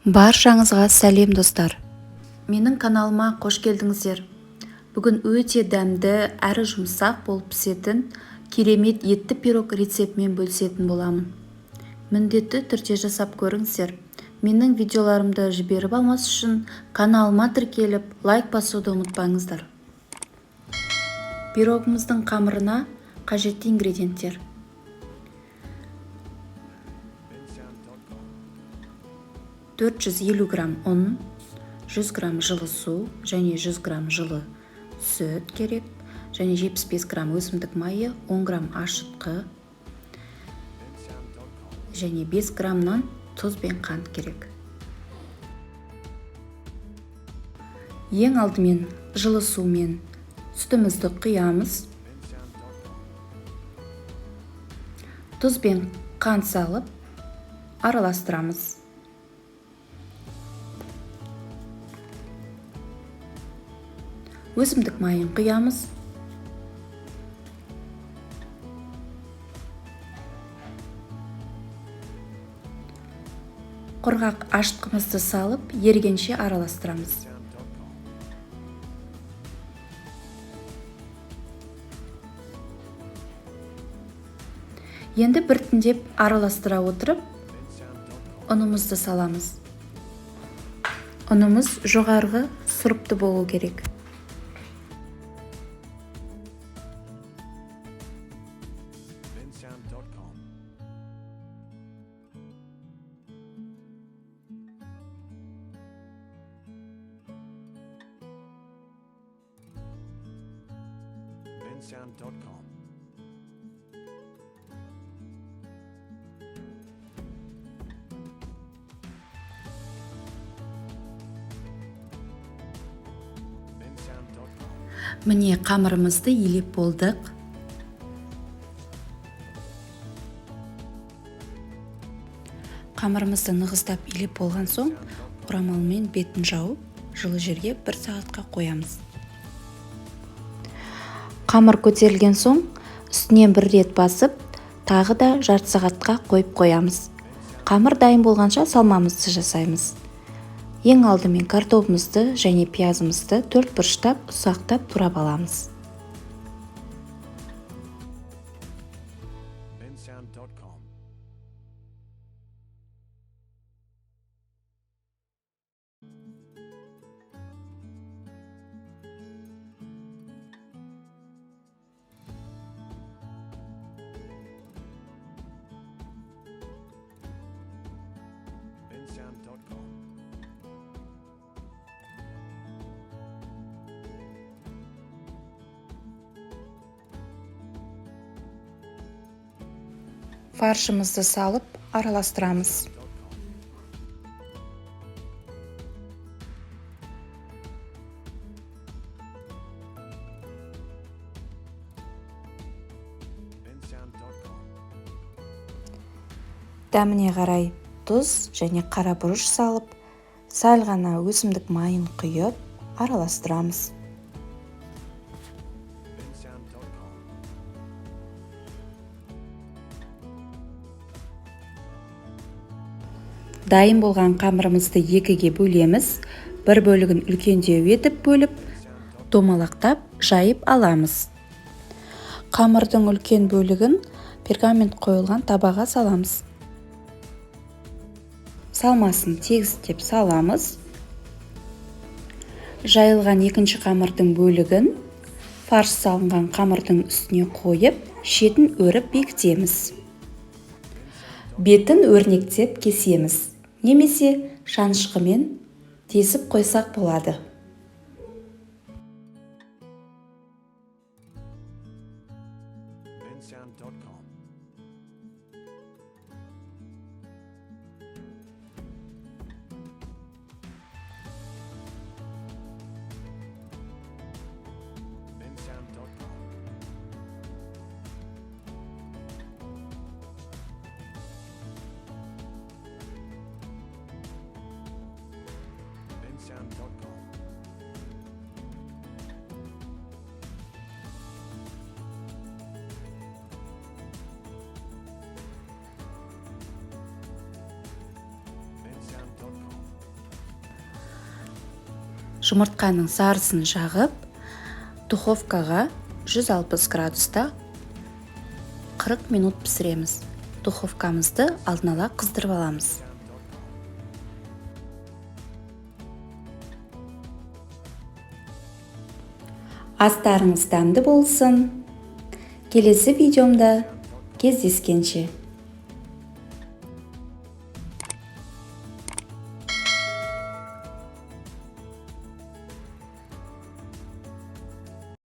Баршаңызға сәлем достар. Менің каналыма қош келдіңіздер. Бүгін өте дәмді әрі жұмсақ болып пісетін керемет етті пирог рецептімен бөлісетін боламын. Міндетті түрде жасап көріңіздер. Менің видеоларымды жіберіп алмас үшін каналыма тіркеліп, лайк басуды ұмытпаңыздар. Пирогымыздың қамырына қажетті ингредиенттер. 450 грамм ұн, 100 грамм жылы су және 100 грамм жылы сүт керек, және 75 грамм өсімдік майы, 10 грамм ашытқы және 5 граммнан тұз бен қант керек. Ең алдымен жылы сумен сүтімізді құямыз. Тұз бен қант салып араластырамыз. Өсімдік майын құямыз. Құрғақ ашытқымызды салып, ергенше араластырамыз. Енді біртіндеп араластыра отырып, ұнымызды саламыз. Ұнымыз жоғарғы сұрыпты болу керек. Міне қамырымызды елеп болдық. Қамырымызды нығыздап илеп болған соң, орамалмен бетін жауып, жылы жерге 1 сағатқа қоямыз. Қамыр көтерілген соң, үстінен бір рет басып, тағы да жарты сағатқа қойып қоямыз. Қамыр дайын болғанша салмамызды жасаймыз. Ең алдымен картобымызды және пиязымызды 4 бұрыштап ұсақтап турап аламыз. Фаршымызды салып араластырамыз. Дәміне қарай тұз және қара бұрыш салып, сәл ғана өсімдік майын құйып араластырамыз. Дайын болған қамырымызды екіге бөлеміз. Бір бөлігін үлкендеу етіп бөліп, домалақтап жайып аламыз. Қамырдың үлкен бөлігін пергамент қойылған табаға саламыз. Салмасын тегістеп саламыз. Жайылған екінші қамырдың бөлігін фарш салынған қамырдың үстіне қойып, шетін өріп бекітеміз. Бетін өрнектеп кесеміз. Немесе шанышқымен тесіп қойсақ болады. Жұмыртқаның сарысын жағып, духовкаға 160 градуста 40 минут пісіреміз. Духовкамызды алдын ала қыздырып аламыз. Астарыңыз дәмді болсын. Келесі видеомда кездескенше.